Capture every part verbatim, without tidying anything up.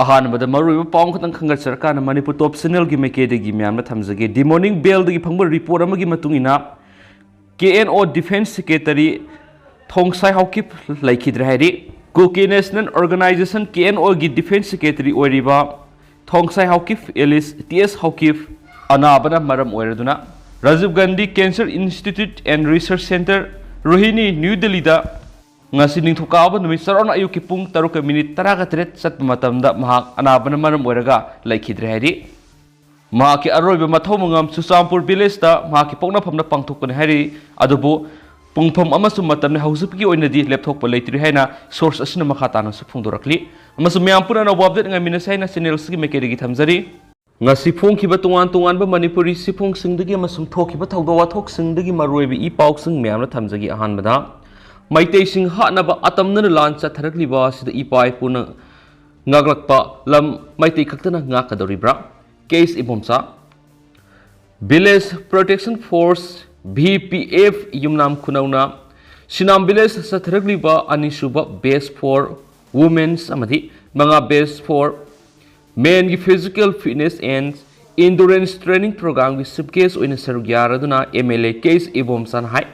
ꯑꯍꯥꯟꯕꯗ ꯃꯔꯨꯑꯣꯏꯕ ꯄꯥꯎ ꯑꯃꯈꯛꯇꯪ ꯈꯪꯒꯠꯆꯔꯀꯥꯟꯗ ꯃꯅꯤꯄꯨꯔ ꯇꯣꯞ ꯆꯦꯅꯦꯜꯒꯤ ꯃꯥꯏꯀꯩꯗꯒꯤ ꯃꯌꯥꯝꯅ ꯊꯝꯖꯒꯦ꯫ ꯗꯤ ꯃꯣꯔꯅꯤꯡ ꯕꯦꯜꯗꯒꯤ ꯐꯪꯕ ꯔꯤꯄꯣꯔꯠ ꯑꯃꯒꯤ ꯃꯇꯨꯡ ꯏꯟꯅ, K N O defence secretary Thongsai Haokip ꯂꯩꯈꯤꯗ꯭ꯔꯦ ꯍꯥꯏꯔꯤ꯫ Kuki national organisation, K N ꯑꯣꯒꯤ ꯗꯤꯐꯦꯟꯁ ꯁꯦꯀ꯭ꯔꯦꯇꯔꯤ ꯑꯣꯏꯔꯤꯕ Thongsai Haokip, Alice T S Haokip, ꯑꯅꯥꯕꯅ ꯃꯔꯝ ꯑꯣꯏꯔꯗꯨꯅ Rajiv Gandhi cancer institute and research centre, Rohini, new ꯗꯦꯜꯂꯤꯗ ꯉꯁꯤ ꯅꯤꯡꯊꯧꯀꯥꯕ ꯅꯨꯃꯤꯠ ꯆꯔꯥꯎꯅ ꯑꯌꯨꯛꯀꯤ ꯄꯨꯡ ꯇꯔꯨꯛꯀ ꯃꯤꯅꯤꯠ ꯇꯔꯥꯒ ꯇꯔꯦꯠ ꯆꯠꯄ ꯃꯇꯝꯗ ꯃꯍꯥꯛ ꯑꯅꯥꯕꯅ ꯃꯔꯝ ꯑꯣꯏꯔꯒ ꯂꯩꯈꯤꯗ꯭ꯔꯦ ꯍꯥꯏꯔꯤ꯫ ꯃꯍꯥꯛꯀꯤ ꯑꯔꯣꯏꯕ ꯃꯊꯧ ꯃꯉꯝ ꯆꯨꯔꯆꯥꯟꯄꯨꯔ ꯚꯤꯂꯦꯖꯇ ꯃꯍꯥꯛꯀꯤ ꯄꯣꯛꯅꯐꯝꯗ ꯄꯥꯡꯊꯣꯛꯀꯅꯤ ꯍꯥꯏꯔꯤ꯫ ꯑꯗꯨꯕꯨ ꯄꯨꯡꯐꯝ ꯑꯃꯁꯨꯡ ꯃꯇꯝꯅꯤ ꯍꯧꯖꯤꯛꯀꯤ ꯑꯣꯏꯅꯗꯤ ꯂꯦꯞꯊꯣꯛꯄ ꯂꯩꯇ꯭ꯔꯤ ꯍꯥꯏꯅ ꯁꯣꯔꯁ ꯑꯁꯤꯅ ꯃꯈꯥ ꯇꯥꯅꯁꯨ ꯐꯣꯡꯗꯣꯔꯛꯂꯤ꯫ ꯑꯃꯁꯨꯡ ꯃꯌꯥꯝ ꯄꯨꯟꯅ ꯑꯅꯧꯕ ꯑꯞꯗꯦꯠ ꯉꯥꯏꯃꯤꯟꯅꯁꯤ ꯍꯥꯏꯅ ꯆꯦꯅꯦꯜ ꯑꯁꯤꯒꯤ ꯃꯥꯏꯀꯩꯗꯒꯤ ꯊꯝꯖꯔꯤ꯫ ꯉꯁꯤ ꯐꯣꯡꯈꯤꯕ ꯇꯣꯉꯥꯟ ꯇꯣꯉꯥꯟꯕ ꯃꯅꯤꯄꯨꯔꯤ ꯆꯦꯐꯣꯡꯁꯤꯡꯗꯒꯤ ꯑꯃꯁꯨꯡ ꯊꯣꯛꯈꯤꯕ ꯊꯧꯗꯣꯛ ꯋꯥꯊꯣꯛꯁꯤꯡꯗꯒꯤ ꯃꯔꯨꯑꯣꯏꯕ ꯏ ꯄꯥꯎꯁꯤꯡ ꯃꯌꯥꯝꯅ ꯊꯝꯖꯒꯦ꯫ ꯑꯍꯥꯟꯕꯗ, ꯃꯩꯇꯩꯁꯤꯡ ꯍꯥꯠꯅꯕ ꯑꯇꯝꯅꯅ ꯂꯥꯟ ꯆꯠꯊꯔꯛꯂꯤꯕ ꯑꯁꯤꯗ ꯏꯄꯥ ꯏꯄꯨꯅ ꯉꯥꯛꯂꯛꯄ ꯂꯝ ꯃꯩꯇꯩ ꯈꯛꯇꯅ ꯉꯥꯛꯀꯗꯧꯔꯤꯕ꯭ꯔꯥ? K S Ibomcha. Village Protection Force, V P F, Yumnam ꯈꯨꯅꯧꯅ ꯁꯤꯅꯥꯝ ꯚꯤꯂꯦꯖ ꯆꯠꯊꯔꯛꯂꯤꯕ ꯑꯅꯤꯁꯨꯕ Best for Women's ꯑꯃꯗꯤ ꯃꯉꯥ Best for Menꯒꯤ Physical Fitness and Endurance Training Programꯒꯤ chief guest ꯑꯣꯏꯅ ꯁꯔꯨꯛ ꯌꯥꯔꯗꯨꯅ ꯑꯦꯝ ꯑꯦꯜ ꯑꯦ ꯀꯦ ꯑꯦꯁ ꯏꯕꯣꯝꯆꯥꯅ ꯍꯥꯏ,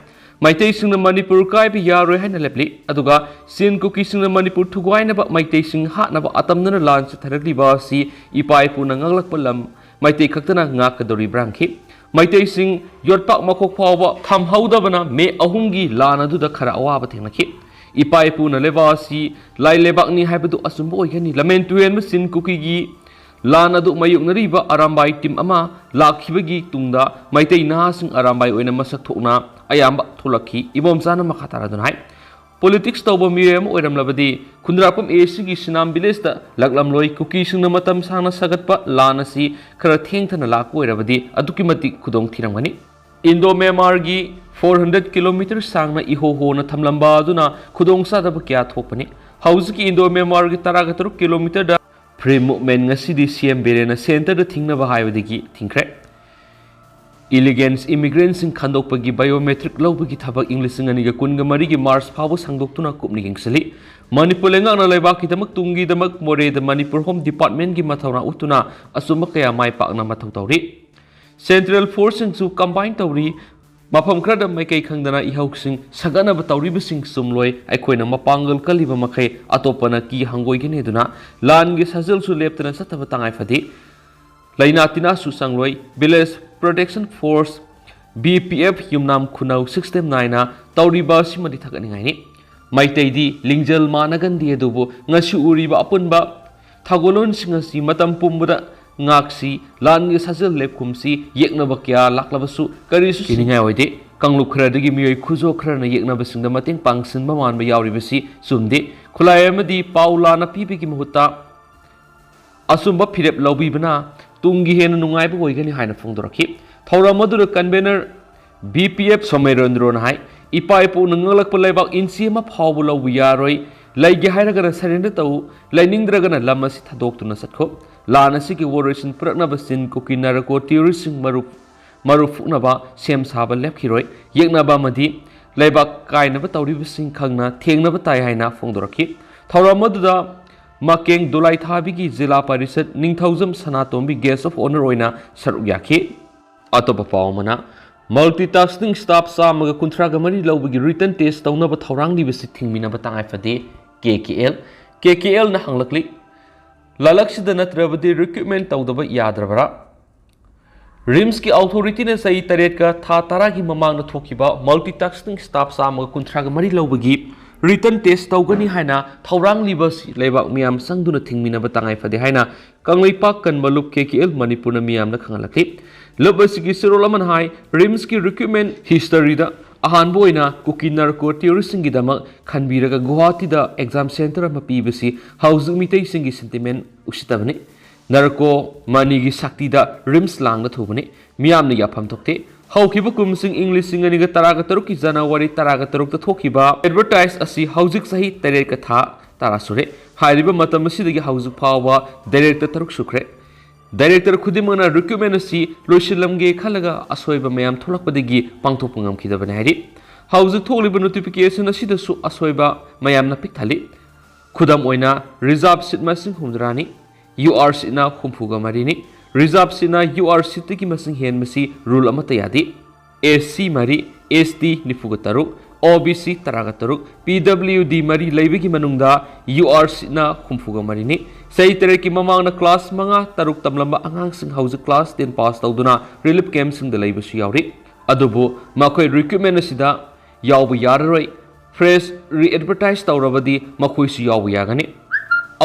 ꯃꯩꯇꯩꯁꯤꯡꯅ ꯃꯅꯤꯄꯨꯔ ꯀꯥꯏꯕ ꯌꯥꯔꯣꯏ ꯍꯥꯏꯅ ꯂꯦꯞꯂꯤ꯫ ꯑꯗꯨꯒ ꯆꯤꯟ ꯀꯨꯀꯤꯁꯤꯡꯅ ꯃꯅꯤꯄꯨꯔ ꯊꯨꯒꯥꯏꯅꯕ ꯃꯩꯇꯩꯁꯤꯡ ꯍꯥꯠꯅꯕ ꯑꯇꯝꯅꯅ ꯂꯥꯟ ꯆꯠꯊꯔꯛꯂꯤꯕ ꯑꯁꯤ ꯏꯄꯥ ꯏꯄꯨꯅ ꯉꯥꯛꯂꯛꯄ ꯂꯝ ꯃꯩꯇꯩ ꯈꯛꯇꯅ ꯉꯥꯛꯀꯗꯧꯔꯤꯕ꯭ꯔꯥ ꯍꯪꯈꯤ꯫ ꯃꯩꯇꯩꯁꯤꯡ ꯌꯣꯠꯄꯥꯛ ꯃꯈꯣꯛ ꯐꯥꯎꯕ ꯊꯝꯍꯧꯗꯕꯅ ꯃꯦ ꯑꯍꯨꯝꯒꯤ ꯂꯥꯟ ꯑꯗꯨꯗ ꯈꯔ ꯑꯋꯥꯕ ꯊꯦꯡꯅꯈꯤ꯫ ꯏꯄꯥ ꯏꯄꯨꯅ ꯂꯩꯕꯥꯛ ꯑꯁꯤ ꯂꯥꯏ ꯂꯩꯕꯥꯛꯅꯤ ꯍꯥꯏꯕꯗꯨ ꯑꯆꯨꯝꯕ ꯑꯣꯏꯒꯅꯤ꯫ ꯂꯃꯦꯟ ꯇꯨꯔꯦꯟꯕ ꯆꯤꯟ ꯀꯨꯀꯤꯒꯤ ꯂꯥꯟ ꯑꯗꯨ ꯃꯥꯌꯣꯛꯅꯔꯤꯕ ꯑꯔꯥꯝꯕꯥꯏ ꯇꯤꯝ ꯑꯃ ꯂꯥꯛꯈꯤꯕꯒꯤ ꯇꯨꯡꯗ ꯃꯩꯇꯩ ꯅꯍꯥꯁꯤꯡ ꯑꯔꯥꯝꯕꯥꯏ ꯑꯣꯏꯅ ꯃꯁꯛ ꯊꯣꯛꯅ ꯑꯌꯥꯝꯕ ꯊꯣꯛꯂꯛꯈꯤ꯫ ꯏꯕꯣꯝꯆꯥꯅ ꯃꯈꯥ ꯇꯥꯔꯗꯨꯅ ꯍꯥꯏ, ꯄꯣꯂꯤꯇꯤꯛꯁ ꯇꯧꯕ ꯃꯤꯑꯣꯏ ꯑꯃ ꯑꯣꯏꯔꯝꯂꯕꯗꯤ ꯈꯨꯟꯗ꯭ꯔꯥꯛꯄꯝ ꯑꯦ ꯁꯤꯒꯤ ꯁꯤꯅꯥꯝ ꯚꯤꯂꯦꯖꯇ ꯂꯥꯛꯂꯝꯂꯣꯏ꯫ ꯀꯨꯀꯤꯁꯤꯡꯅ ꯃꯇꯝ ꯁꯥꯡꯅ ꯁꯥꯒꯠꯄ ꯂꯥꯟ ꯑꯁꯤ ꯈꯔ ꯊꯦꯡꯊꯅ ꯂꯥꯛꯄ ꯑꯣꯏꯔꯕꯗꯤ ꯑꯗꯨꯛꯀꯤ ꯃꯇꯤꯛ ꯈꯨꯗꯣꯡ ꯊꯤꯔꯝꯒꯅꯤ꯫ ꯏꯟꯗꯣ ꯃ꯭ꯌꯥꯟꯃꯥꯔꯒꯤ ꯐꯣꯔ ꯍꯟꯗ꯭ꯔꯦꯠ ꯀꯤꯂꯣꯃꯤꯇꯔ ꯁꯥꯡꯅ ꯏꯍꯣ ꯍꯣꯅ ꯊꯝꯂꯝꯕ ꯑꯗꯨꯅ ꯈꯨꯗꯣꯡꯆꯥꯗꯕ ꯀꯌꯥ ꯊꯣꯛꯄꯅꯤ꯫ ꯍꯧꯖꯤꯛꯀꯤ ꯏꯟꯗꯣ ꯃ꯭ꯌꯥꯟꯃꯥꯔꯒꯤ ꯇꯔꯥꯒ ꯇꯔꯨꯛ ꯀꯤꯂꯣꯃꯤꯇꯔꯗ ꯐ꯭ꯔꯤ ꯃꯨꯚꯃꯦꯟ ꯉꯁꯤꯗꯤ ꯁꯤ ꯑꯦꯝ ꯕꯤꯔꯦꯟꯅ ꯁꯦꯟꯇꯔꯗ ꯊꯤꯡꯅꯕ ꯍꯥꯏꯕꯗꯒꯤ ꯊꯤꯡꯈ꯭ꯔꯦ꯫ ꯏꯂꯤꯒꯦꯟꯁ ꯏꯃꯤꯒ꯭ꯔꯦꯟꯁꯤꯡ ꯈꯟꯗꯣꯛꯄꯒꯤ ꯕꯥꯏꯑꯣꯃꯦꯇ꯭ꯔꯤꯛ ꯂꯧꯕꯒꯤ ꯊꯕꯛ ꯏꯪ ꯂꯤꯁꯤꯡ ꯑꯅꯤꯒ ꯀꯨꯟꯒ ꯃꯔꯤꯒꯤ ꯃꯥꯔꯆ ꯐꯥꯎꯕ ꯁꯥꯡꯗꯣꯛꯇꯨꯅ ꯀꯨꯞꯅ ꯌꯦꯡꯁꯤꯜꯂꯤ꯫ ꯃꯅꯤꯄꯨꯔ ꯂꯩꯉꯥꯛꯅ ꯂꯩꯕꯥꯛꯀꯤꯗꯃꯛ ꯇꯨꯡꯒꯤꯗꯃꯛ ꯃꯣꯔꯦꯗ ꯃꯅꯤꯄꯨꯔ ꯍꯣꯝ ꯗꯤꯄꯥꯔꯠꯃꯦꯟꯒꯤ ꯃꯊꯧꯅꯥ ꯎꯠꯇꯨꯅ ꯑꯆꯨꯝꯕ ꯀꯌꯥ ꯃꯥꯏ ꯄꯥꯛꯅ ꯃꯊꯧ ꯇꯧꯔꯤ꯫ ꯁꯦꯟꯇ꯭ꯔꯦꯜ ꯐꯣꯔꯁꯁꯤꯡꯁꯨ ꯀꯝꯕꯥꯏꯟ ꯇꯧꯔꯤ꯫ ꯃꯐꯝ ꯈꯔꯗ ꯃꯥꯏꯀꯩ ꯈꯪꯗꯅ ꯏꯍꯧꯁꯤꯡ ꯁꯥꯒꯠꯅꯕ ꯇꯧꯔꯤꯕꯁꯤꯡ ꯆꯨꯝꯂꯣꯏ꯫ ꯑꯩꯈꯣꯏꯅ ꯃꯄꯥꯡꯒꯜ ꯀꯜꯂꯤꯕ ꯃꯈꯩ ꯑꯇꯣꯞꯄꯅ ꯀꯤ ꯍꯪꯒꯣꯏꯒꯅꯤ ꯑꯗꯨꯅ ꯂꯥꯟꯒꯤ ꯁꯥꯖꯦꯜꯁꯨ ꯂꯦꯞꯇꯅ ꯆꯠꯇꯕ ꯇꯉꯥꯏ ꯐꯗꯦ꯫ ꯂꯩꯅꯥ ꯇꯤꯟꯅꯥꯁꯨ ꯆꯪꯂꯣꯏ꯫ Village protection force, V P F, Yumnam Khunou ꯁꯤꯛꯁ ꯇꯦꯝ ꯅꯥꯏꯅ ꯇꯧꯔꯤꯕ ꯑꯁꯤꯃꯗꯤ ꯊꯥꯒꯠꯅꯤꯡꯉꯥꯏꯅꯤ꯫ ꯃꯩꯇꯩꯗꯤ ꯂꯤꯡꯖꯦꯜ ꯃꯥꯟꯅꯒꯟꯗꯦ, ꯑꯗꯨꯕꯨ ꯉꯁꯤ ꯎꯔꯤꯕ ꯑꯄꯨꯟꯕ ꯊꯧꯒꯜꯂꯣꯟꯁꯤꯡ ꯑꯁꯤ ꯃꯇꯝ ꯄꯨꯝꯕꯗ ꯉꯥꯛꯁꯤ꯫ ꯂꯥꯟꯒꯤ ꯁꯥꯖꯦꯜ ꯂꯦꯞꯈꯨꯝꯁꯤ꯫ ꯌꯦꯛꯅꯕ ꯀꯌꯥ ꯂꯥꯛꯂꯕꯁꯨ ꯀꯔꯤꯁꯨ ꯀꯤꯅꯤꯡꯉꯥꯏ ꯑꯣꯏꯗꯦ꯫ ꯀꯥꯡꯂꯨꯞ ꯈꯔꯗꯒꯤ ꯃꯤꯑꯣꯏ ꯈꯨꯖꯣ ꯈꯔꯅ ꯌꯦꯛꯅꯕꯁꯤꯡꯗ ꯃꯇꯦꯡ ꯄꯥꯡꯁꯤꯟꯕ ꯃꯥꯟꯕ ꯌꯥꯎꯔꯤꯕꯁꯤ ꯆꯨꯝꯗꯦ꯫ ꯈꯨꯠꯂꯥꯏ ꯑꯃꯗꯤ ꯄꯥꯎ ꯂꯥꯟꯅ ꯄꯤꯕꯒꯤ ꯃꯍꯨꯠꯇ ꯑꯆꯨꯝꯕ ꯐꯤꯔꯦꯞ ꯂꯧꯕꯤꯕꯅ ꯇꯨꯡꯒꯤ ꯍꯦꯟꯅ ꯅꯨꯡꯉꯥꯏꯕ ꯑꯣꯏꯒꯅꯤ ꯍꯥꯏꯅ ꯐꯣꯡꯗꯣꯔꯛꯈꯤ꯫ ꯊꯧꯔꯝ ꯑꯗꯨꯗ ꯀꯟꯚꯦꯅꯔ ꯚꯤ ꯄꯤ ꯑꯦꯐ ꯁꯣꯃꯦꯔꯦꯟꯗ꯭ꯔꯣꯅ ꯍꯥꯏ, ꯏꯄꯥ ꯏꯄꯨꯅ ꯉꯛꯂꯛꯄ ꯂꯩꯕꯥꯛ ꯏꯟꯆꯤ ꯑꯃ ꯐꯥꯎꯕ ꯂꯧꯕ ꯌꯥꯔꯣꯏ꯫ ꯂꯩꯒꯦ ꯍꯥꯏꯔꯒꯅ ꯁꯔꯦꯟꯗꯔ ꯇꯧ, ꯂꯩꯅꯤꯡꯗ꯭ꯔꯒꯅ ꯂꯝ ꯑꯁꯤ ꯊꯥꯗꯣꯛꯇꯨꯅ ꯆꯠꯈꯣ꯫ ꯂꯥꯟ ꯑꯁꯤꯒꯤ ꯋꯥꯔꯣꯏꯁꯤꯟ ꯄꯨꯔꯛꯅꯕ ꯆꯤꯟ ꯀꯨꯀꯤ ꯅꯥꯔꯀꯣ ꯇꯦꯔꯣꯔꯤꯁꯁꯤꯡ ꯃꯔꯨꯞ ꯃꯔꯨꯞ ꯐꯨꯛꯅꯕ ꯁꯦꯝ ꯁꯥꯕ ꯂꯦꯞꯈꯤꯔꯣꯏ꯫ ꯌꯦꯛꯅꯕ ꯑꯃꯗꯤ ꯂꯩꯕꯥꯛ ꯀꯥꯏꯅꯕ ꯇꯧꯔꯤꯕꯁꯤꯡ ꯈꯪꯅ ꯊꯦꯡꯅꯕ ꯇꯥꯏ ꯍꯥꯏꯅ ꯐꯣꯡꯗꯣꯔꯛꯈꯤ꯫ ꯊꯧꯔꯝ ꯑꯗꯨꯗ ꯃꯀꯦꯡ ꯗꯣꯂꯥꯏꯊꯥꯕꯤꯒꯤ ꯖꯤꯂꯥ ꯄꯔꯤꯁꯠ ꯅꯤꯡꯊꯧꯖꯝ ꯁꯅꯥꯇꯣꯝꯕꯤ guest of honour ꯑꯣꯏꯅ ꯁꯔꯨꯛ ꯌꯥꯈꯤ꯫ ꯑꯇꯣꯞꯄ ꯄꯥꯎ ꯑꯃꯅ, multitasking staff ꯆꯥꯝꯃꯒ ꯀꯨꯟꯊ꯭ꯔꯥꯒ ꯃꯔꯤ ꯂꯧꯕꯒꯤ written test ꯇꯧꯅꯕ ꯊꯧꯔꯥꯡꯂꯤꯕꯁꯤ ꯊꯤꯡꯕꯤꯅꯕ ꯇꯉꯥꯏ ꯐꯗꯦ, ꯀꯦ ꯀꯦ ꯑꯦꯜ꯫ ꯀꯦ ꯀꯦ ꯑꯦꯜꯅ ꯍꯪꯂꯛꯂꯤ, ꯂꯥꯂꯛꯁꯤꯗ ꯅꯠꯇ꯭ꯔꯕꯗꯤ recruitment ꯇꯧꯗꯕ ꯌꯥꯗ꯭ꯔꯕ꯭ꯔꯥ? ꯔꯤꯝꯁꯀꯤ ꯑꯣꯊꯣꯔꯤꯇꯤꯅ ꯆꯍꯤ ꯇꯔꯦꯠꯀ ꯊꯥ ꯇꯔꯥꯒꯤ ꯃꯃꯥꯡꯗ ꯊꯣꯛꯈꯤꯕ multitasking staff ꯆꯥꯝꯃꯒ ꯀꯨꯟꯊ꯭ꯔꯥꯒ ꯃꯔꯤ ꯂꯧꯕꯒꯤ written test ꯇꯧꯒꯅꯤ ꯍꯥꯏꯅ ꯊꯧꯔꯥꯡꯂꯤꯕ ꯑꯁꯤ ꯂꯩꯕꯥꯛ ꯃꯤꯌꯥꯝ ꯆꯪꯗꯨꯅ ꯊꯤꯡꯃꯤꯟꯅꯕ ꯇꯉꯥꯏ ꯐꯗꯦ ꯍꯥꯏꯅ ꯀꯪꯂꯩꯄꯥꯛ ꯀꯟꯕ ꯂꯨꯞ ꯀꯦ ꯀꯦ ꯑꯦꯜ ꯃꯅꯤꯄꯨꯔꯅ ꯃꯤꯌꯥꯝꯗ ꯈꯪꯍꯜꯂꯛꯈꯤ꯫ ꯂꯨꯞ ꯑꯁꯤꯒꯤ ꯆꯦꯔꯣꯜ ꯑꯃꯅ ꯍꯥꯏ, ꯔꯤꯝꯁꯀꯤ recruitment historyꯗ ꯑꯍꯥꯟꯕ ꯑꯣꯏꯅ ꯀꯨꯀꯤ ꯅꯥꯔꯀꯣ ꯇꯦꯔꯣꯔꯤꯁꯁꯤꯡꯒꯤꯗꯃꯛ ꯈꯟꯕꯤꯔꯒ ꯒꯨꯋꯥꯍꯥꯇꯤꯗ exam centre ꯑꯃ ꯄꯤꯕꯁꯤ ꯍꯧꯖꯤꯛ ꯃꯤꯇꯩꯁꯤꯡꯒꯤ sentiment ꯎꯁꯤꯠꯇꯕꯅꯤ꯫ ꯅꯥꯔꯀꯣ ꯃꯅꯤꯒꯤ ꯁꯛꯇꯤꯗ ꯔꯤꯝꯁ ꯂꯥꯡꯅ ꯊꯨꯕꯅꯤ꯫ ꯃꯤꯌꯥꯝꯅ ꯌꯥꯐꯝ ꯊꯣꯛꯇꯦ꯫ ꯍꯧꯈꯤꯕ ꯀꯨꯝꯁꯤꯡ ꯏꯪ ꯂꯤꯁꯤꯡ ꯑꯅꯤꯒ ꯇꯔꯥꯒ ꯇꯔꯨꯛꯀꯤ ꯖꯅꯋꯥꯔꯤ ꯇꯔꯥꯒ ꯇꯔꯨꯛꯇ ꯊꯣꯛꯈꯤꯕ advertise ꯑꯁꯤ ꯍꯧꯖꯤꯛ ꯆꯍꯤ ꯇꯔꯦꯠꯀ ꯊꯥ ꯇꯔꯥ ꯁꯨꯔꯦ꯫ ꯍꯥꯏꯔꯤꯕ ꯃꯇꯝ ꯑꯁꯤꯗꯒꯤ ꯍꯧꯖꯤꯛ ꯐꯥꯎꯕ director ꯇꯔꯨꯛ ꯁꯨꯈ꯭ꯔꯦ꯫ Director ꯈꯨꯗꯤꯡꯃꯛꯅ recruitment ꯑꯁꯤ ꯂꯣꯏꯁꯤꯜꯂꯝꯒꯦ ꯈꯜꯂꯒ ꯑꯁꯣꯏꯕ ꯃꯌꯥꯝ ꯊꯣꯛꯂꯛꯄꯗꯒꯤ ꯄꯥꯡꯊꯣꯛꯄ ꯉꯝꯈꯤꯗꯕꯅꯤ ꯍꯥꯏꯔꯤ꯫ ꯍꯧꯖꯤꯛ ꯊꯣꯛꯂꯤꯕ notification ꯑꯁꯤꯗꯁꯨ ꯑꯁꯣꯏꯕ ꯃꯌꯥꯝꯅ ꯄꯤꯛ ꯊꯜꯂꯤ꯫ ꯈꯨꯗꯝ ꯑꯣꯏꯅ, reserve seat ꯃꯁꯤꯡ ꯍꯨꯝꯗ꯭ꯔꯥꯅꯤ, U R seat ꯅ ꯍꯨꯝꯐꯨꯒ ꯃꯔꯤꯅꯤ꯫ Reserve seat ꯅ U R seat ꯇꯒꯤ ꯃꯁꯤꯡ ꯍꯦꯟꯕꯁꯤ rule ꯑꯃꯠꯇ ꯌꯥꯗꯦ꯫ S C ꯃꯔꯤ, S T ꯅꯤꯐꯨꯒ ꯇꯔꯨꯛ, O B C ꯇꯔꯥꯒ ꯇꯔꯨꯛ, P W D ꯃꯔꯤ ꯂꯩꯕꯒꯤ ꯃꯅꯨꯡꯗ U R seat ꯅ ꯍꯨꯝꯐꯨꯒ ꯃꯔꯤꯅꯤ꯫ ꯆꯍꯤ ꯇꯔꯦꯠꯀꯤ ꯃꯃꯥꯡꯗ class ꯃꯉꯥ, ꯇꯔꯨꯛ ꯇꯝꯂꯝꯕ ꯑꯉꯥꯡꯁꯤꯡ ꯍꯧꯖꯤꯛ class ten pass ꯇꯧꯗꯨꯅ relief camp ꯁꯤꯡꯗ ꯂꯩꯕꯁꯨ ꯌꯥꯎꯔꯤ꯫ ꯑꯗꯨꯕꯨ ꯃꯈꯣꯏ recruitment ꯑꯁꯤꯗ ꯌꯥꯎꯕ ꯌꯥꯔꯔꯣꯏ꯫ Fresh re-advertise ꯇꯧꯔꯕꯗꯤ ꯃꯈꯣꯏꯁꯨ ꯌꯥꯎꯕ ꯌꯥꯒꯅꯤ꯫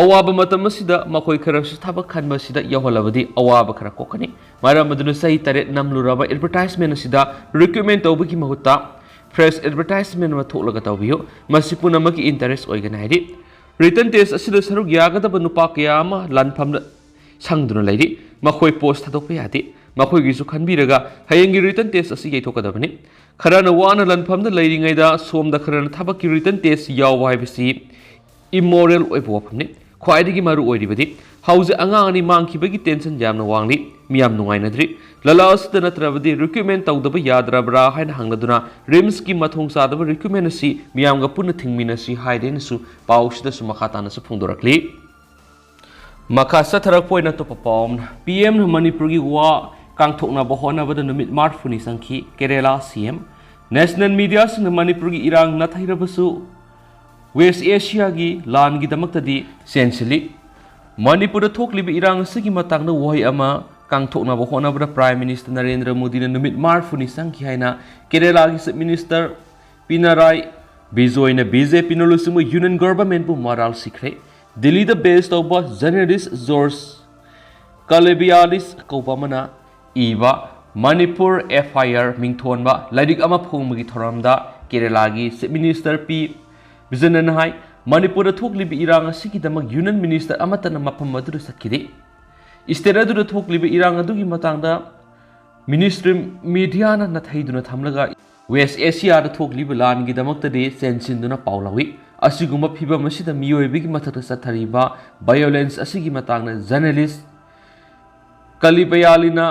ꯑꯋꯥꯕ ꯃꯇꯝ ꯑꯁꯤꯗ ꯃꯈꯣꯏ ꯈꯔꯁꯨ ꯊꯕꯛ ꯈꯟꯕ ꯑꯁꯤꯗ ꯌꯥꯎꯍꯜꯂꯕꯗꯤ ꯑꯋꯥꯕ ꯈꯔ ꯀꯣꯛꯀꯅꯤ꯫ ꯃꯔꯝ ꯑꯗꯨꯅ ꯆꯍꯤ ꯇꯔꯦꯠ ꯅꯝꯂꯨꯔꯕ advertisement ꯑꯁꯤꯗ recruitment ꯇꯧꯕꯒꯤ ꯃꯍꯨꯠꯇ fresh advertisement ꯑꯃ ꯊꯣꯛꯂꯒ ꯇꯧꯕꯤꯌꯨ꯫ ꯃꯁꯤ ꯄꯨꯝꯅꯃꯛꯀꯤ interest ꯑꯣꯏꯒꯅꯤ ꯍꯥꯏꯔꯤ꯫ Written test ꯑꯁꯤꯗ ꯁꯔꯨꯛ ꯌꯥꯒꯗꯕ ꯅꯨꯄꯥ ꯀꯌꯥ ꯑꯃ ꯂꯥꯟꯐꯝꯗ ꯁꯪꯗꯨꯅ ꯂꯩꯔꯤ꯫ ꯃꯈꯣꯏ post ꯊꯥꯗꯣꯛꯄ ꯌꯥꯗꯦ꯫ ꯃꯈꯣꯏꯒꯤꯁꯨ ꯈꯟꯕꯤꯔꯒ ꯍꯌꯦꯡꯒꯤ written test ꯑꯁꯤ ꯌꯩꯊꯣꯛꯀꯗꯕꯅꯤ꯫ ꯈꯔꯅ ꯋꯥꯅ ꯂꯥꯟꯐꯝꯗ ꯂꯩꯔꯤꯉꯩꯗ ꯁꯣꯝꯗ ꯈꯔꯅ ꯊꯕꯛꯀꯤ written test ꯌꯥꯎꯕ ꯍꯥꯏꯕꯁꯤ immoral ꯑꯣꯏꯕ ꯋꯥꯐꯝꯅꯤ꯫ ꯈ꯭ꯋꯥꯏꯗꯒꯤ ꯃꯔꯨ ꯑꯣꯏꯔꯤꯕꯗꯤ ꯍꯧꯖꯤꯛ ꯑꯉꯥꯡ ꯑꯅꯤ ꯃꯥꯡꯈꯤꯕꯒꯤ tension ꯌꯥꯝꯅ ꯋꯥꯡꯂꯤ꯫ ꯃꯤꯌꯥꯝ ꯅꯨꯡꯉꯥꯏꯅꯗ꯭ꯔꯤ꯫ ꯂꯂꯥ ꯑꯁꯤꯗ ꯅꯠꯇ꯭ꯔꯕꯗꯤ recruitment ꯇꯧꯗꯕ ꯌꯥꯗ꯭ꯔꯕ꯭ꯔꯥ ꯍꯥꯏꯅ ꯍꯪꯂꯗꯨꯅ RIMSꯀꯤ ꯃꯊꯣꯡ ꯆꯥꯗꯕ recruitment ꯑꯁꯤ ꯃꯤꯌꯥꯝꯒ ꯄꯨꯟꯅ ꯊꯤꯡꯃꯤꯟꯅꯁꯤ ꯍꯥꯏꯔꯦꯅꯁꯨ ꯄꯥꯎꯁꯤꯗꯁꯨ ꯃꯈꯥ ꯇꯥꯅꯁꯨ ꯐꯣꯡꯗꯣꯔꯛꯂꯤ꯫ ꯃꯈꯥ ꯆꯠꯊꯔꯛꯄ ꯑꯣꯏꯅ ꯑꯇꯣꯞꯄ ꯄꯥꯎ ꯑꯃꯅ, P M ꯅ ꯃꯅꯤꯄꯨꯔꯒꯤ ꯋꯥ ꯀꯥꯡꯊꯣꯛꯅꯕ ꯍꯣꯠꯅꯕꯗ ꯅꯨꯃꯤꯠ ꯃꯔꯤꯐꯨꯅꯤ ꯆꯪꯈꯤ, ꯀꯦꯔꯦꯂꯥ C M꯫ National mediaꯁꯤꯡꯅ ꯃꯅꯤꯄꯨꯔꯒꯤ ꯏꯔꯥꯡ ꯅꯥꯊꯩꯔꯕꯁꯨ West Asiaꯒꯤ ꯂꯥꯟꯒꯤꯗꯃꯛꯇꯗꯤ ꯆꯦꯟꯁꯤꯜꯂꯤ꯫ ꯃꯅꯤꯄꯨꯔꯗ ꯊꯣꯛꯂꯤꯕ ꯏꯔꯥꯡ ꯑꯁꯤꯒꯤ ꯃꯇꯥꯡꯗ ꯋꯥꯍꯩ ꯑꯃ ꯀꯥꯡꯊꯣꯛꯅꯕ ꯍꯣꯠꯅꯕꯗ Prime Minister ꯅꯔꯦꯟꯗ꯭ꯔ ꯃꯣꯗꯤꯅ ꯅꯨꯃꯤꯠ ꯃꯔꯤꯐꯨꯅꯤ ꯆꯪꯈꯤ ꯍꯥꯏꯅ ꯀꯦꯔꯦꯂꯥꯒꯤ Chief Minister ꯄꯤꯅꯔꯥꯏ ꯕꯤꯖꯣꯏꯅ B J P ꯅ ꯂꯨꯆꯤꯡꯕ Union Governmentꯄꯨ ꯃꯔꯥꯜ ꯁꯤꯈ꯭ꯔꯦ꯫ ꯗꯤꯜꯂꯤꯗ base ꯇꯧꯕ journalist George Kalibayalis ꯀꯧꯕ ꯑꯃꯅ ꯏꯕ ꯃꯅꯤꯄꯨꯔ F I R ꯃꯤꯡꯊꯣꯟꯕ ꯂꯥꯏꯔꯤꯛ ꯑꯃ ꯐꯣꯡꯕꯒꯤ ꯊꯧꯔꯝꯗ ꯀꯦꯔꯦꯂꯥꯒꯤ Chief Minister ꯄꯤ ꯕꯤꯖꯅꯟ ꯍꯥꯏ, ꯃꯅꯤꯄꯨꯔꯗ ꯊꯣꯛꯂꯤꯕ ꯏꯔꯥꯡ ꯑꯁꯤꯒꯤꯗꯃꯛ Union Minister ꯑꯃꯠꯇꯅ ꯃꯐꯝ ꯑꯗꯨꯗ ꯆꯠꯈꯤꯗꯦ꯫ State ꯑꯗꯨꯗ ꯊꯣꯛꯂꯤꯕ ꯏꯔꯥꯡ ꯑꯗꯨꯒꯤ ꯃꯇꯥꯡꯗ Ministry mediaꯅ ꯅꯥꯊꯩꯗꯨꯅ ꯊꯝꯂꯒ West Asiaꯗ ꯊꯣꯛꯂꯤꯕ ꯂꯥꯟꯒꯤꯗꯃꯛꯇꯗꯤ ꯆꯦꯟꯁꯤꯟꯗꯨꯅ ꯄꯥꯎ ꯂꯧꯏ꯫ ꯑꯁꯤꯒꯨꯝꯕ ꯐꯤꯚꯝ ꯑꯁꯤꯗ ꯃꯤꯑꯣꯏꯕꯒꯤ ꯃꯊꯛꯇ ꯆꯠꯊꯔꯤꯕ violence ꯑꯁꯤꯒꯤ ꯃꯇꯥꯡꯗ journalist ꯀꯂꯤꯕꯌꯥꯂꯤꯅ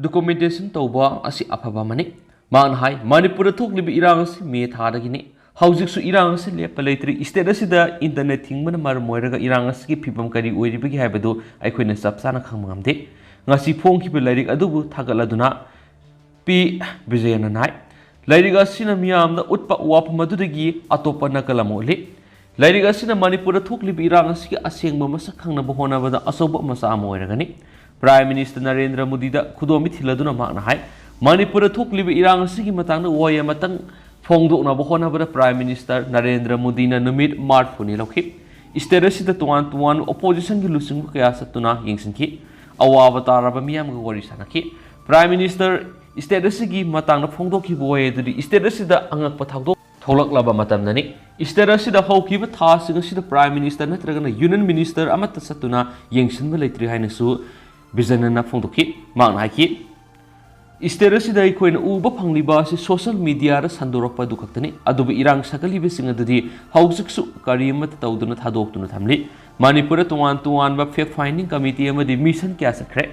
documentation ꯇꯧꯕ ꯑꯁꯤ ꯑꯐꯕ ꯑꯃꯅꯤ꯫ ꯃꯍꯥꯛꯅ ꯍꯥꯏ, ꯃꯅꯤꯄꯨꯔꯗ ꯊꯣꯛꯂꯤꯕ ꯏꯔꯥꯡ ꯑꯁꯤ ꯃꯦ ꯊꯥꯗꯒꯤꯅꯤ꯫ ꯍꯧꯖꯤꯛꯁꯨ ꯏꯔꯥꯡ ꯑꯁꯤ ꯂꯦꯞꯄ ꯂꯩꯇ꯭ꯔꯤ꯫ ꯁ꯭ꯇꯦꯠ ꯑꯁꯤꯗ ꯏꯟꯇꯔꯅꯦꯠ ꯊꯤꯡꯕꯅ ꯃꯔꯝ ꯑꯣꯏꯔꯒ ꯏꯔꯥꯡ ꯑꯁꯤꯒꯤ ꯐꯤꯕꯝ ꯀꯔꯤ ꯑꯣꯏꯔꯤꯕꯒꯦ ꯍꯥꯏꯕꯗꯨ ꯑꯩꯈꯣꯏꯅ ꯆꯞ ꯆꯥꯅ ꯈꯪꯕ ꯉꯝꯗꯦ꯫ ꯉꯁꯤ ꯐꯣꯡꯈꯤꯕ ꯂꯥꯏꯔꯤꯛ ꯑꯗꯨꯕꯨ ꯊꯥꯒꯠꯂꯗꯨꯅ ꯄꯤ ꯕꯤꯖꯌꯅ ꯍꯥꯏ, ꯂꯥꯏꯔꯤꯛ ꯑꯁꯤꯅ ꯃꯤꯌꯥꯝꯗ ꯎꯠꯄ ꯋꯥꯐꯝ ꯑꯗꯨꯗꯒꯤ ꯑꯇꯣꯞꯄ ꯅꯥꯀꯜ ꯑꯃ ꯎꯠꯂꯤ꯫ ꯂꯥꯏꯔꯤꯛ ꯑꯁꯤꯅ ꯃꯅꯤꯄꯨꯔꯗ ꯊꯣꯛꯂꯤꯕ ꯏꯔꯥꯡ ꯑꯁꯤꯒꯤ ꯑꯁꯦꯡꯕ ꯃꯁꯛ ꯈꯪꯅꯕ ꯍꯣꯠꯅꯕꯗ ꯑꯆꯧꯕ ꯃꯆꯥꯛ ꯑꯃ ꯑꯣꯏꯔꯒꯅꯤ꯫ ꯄ꯭ꯔꯥꯏꯝ ꯃꯤꯅꯤꯁꯇꯔ ꯅꯔꯦꯟꯗ꯭ꯔ ꯃꯣꯗꯤꯗ ꯈꯨꯗꯣꯝꯕꯤ ꯊꯤꯜꯂꯗꯨꯅ ꯃꯍꯥꯛꯅ ꯍꯥꯏ, ꯃꯅꯤꯄꯨꯔꯗ ꯊꯣꯛꯂꯤꯕ ꯏꯔꯥꯡ ꯑꯁꯤꯒꯤ ꯃꯇꯥꯡꯗ ꯋꯥꯍꯩ ꯑꯃꯇꯪ ꯐꯣꯡꯗꯣꯛꯅꯕ ꯍꯣꯠꯅꯕꯗ ꯄ꯭ꯔꯥꯏꯝ ꯃꯤꯅꯤꯁꯇꯔ ꯅꯔꯦꯟꯗ꯭ꯔ ꯃꯣꯗꯤꯅ ꯅꯨꯃꯤꯠ ꯃꯔꯤꯐꯨꯅꯤ ꯂꯧꯈꯤ꯫ ꯁ꯭ꯇꯦꯠ ꯑꯁꯤꯗ ꯇꯣꯉꯥꯟ ꯇꯣꯉꯥꯟꯕ ꯑꯣꯄꯣꯖꯤꯁꯟꯒꯤ ꯂꯨꯆꯤꯡꯕ ꯀꯌꯥ ꯆꯠꯇꯨꯅ ꯌꯦꯡꯁꯤꯟꯈꯤ꯫ ꯑꯋꯥꯕ ꯇꯥꯔꯕ ꯃꯤꯌꯥꯝꯒ ꯋꯥꯔꯤ ꯁꯥꯟꯅꯈꯤ꯫ ꯄ꯭ꯔꯥꯏꯝ ꯃꯤꯅꯤꯁꯇꯔ ꯁ꯭ꯇꯦꯠ ꯑꯁꯤꯒꯤ ꯃꯇꯥꯡꯗ ꯐꯣꯡꯗꯣꯛꯈꯤꯕ ꯋꯥꯍꯩ ꯑꯗꯨꯗꯤ ꯁ꯭ꯇꯦꯠ ꯑꯁꯤꯗ ꯑꯉꯛꯄ ꯊꯧꯗꯣꯛ ꯊꯣꯛꯂꯛꯂꯕ ꯃꯇꯝꯗꯅꯤ꯫ ꯁ꯭ꯇꯦꯠ ꯑꯁꯤꯗ ꯍꯧꯈꯤꯕ ꯊꯥꯁꯤꯡ ꯑꯁꯤꯗ ꯄ꯭ꯔꯥꯏꯝ ꯃꯤꯅꯤꯁꯇꯔ ꯅꯠꯇ꯭ꯔꯒꯅ ꯌꯨꯅꯤꯌꯟ ꯃꯤꯅꯤꯁꯇꯔ ꯑꯃꯠꯇ ꯆꯠꯇꯨꯅ ꯌꯦꯡꯁꯤꯟꯕ ꯂꯩꯇ꯭ꯔꯤ ꯍꯥꯏꯅꯁꯨ ꯕꯤꯖꯅꯟꯅ ꯐꯣꯡꯗꯣꯛꯈꯤ꯫ ꯃꯍꯥꯛꯅ ꯍꯥꯏꯈꯤ, ꯁ꯭ꯇꯦꯠ ꯑꯁꯤꯗ ꯑꯩꯈꯣꯏꯅ ꯎꯕ ꯐꯪꯂꯤꯕ ꯑꯁꯤ ꯁꯣꯁꯤꯌꯦꯜ ꯃꯤꯗꯤꯌꯥꯗ ꯁꯟꯗꯣꯔꯛꯄ ꯑꯗꯨ ꯈꯛꯇꯅꯤ, ꯑꯗꯨꯕꯨ ꯏꯔꯥꯡ ꯁꯥꯒꯠꯂꯤꯕꯁꯤꯡ ꯑꯗꯨꯗꯤ ꯍꯧꯖꯤꯛꯁꯨ ꯀꯔꯤ ꯑꯃꯠꯇ ꯇꯧꯗꯨꯅ ꯊꯥꯗꯣꯛꯇꯨꯅ ꯊꯝꯂꯤ꯫ ꯃꯅꯤꯄꯨꯔꯗ ꯇꯣꯉꯥꯟ ꯇꯣꯉꯥꯟꯕ ꯐꯦꯛ ꯐꯥꯏꯟꯗꯤꯡ ꯀꯃꯤꯇꯤ ꯑꯃꯗꯤ ꯃꯤꯁꯟ ꯀꯌꯥ ꯆꯠꯈ꯭ꯔꯦ,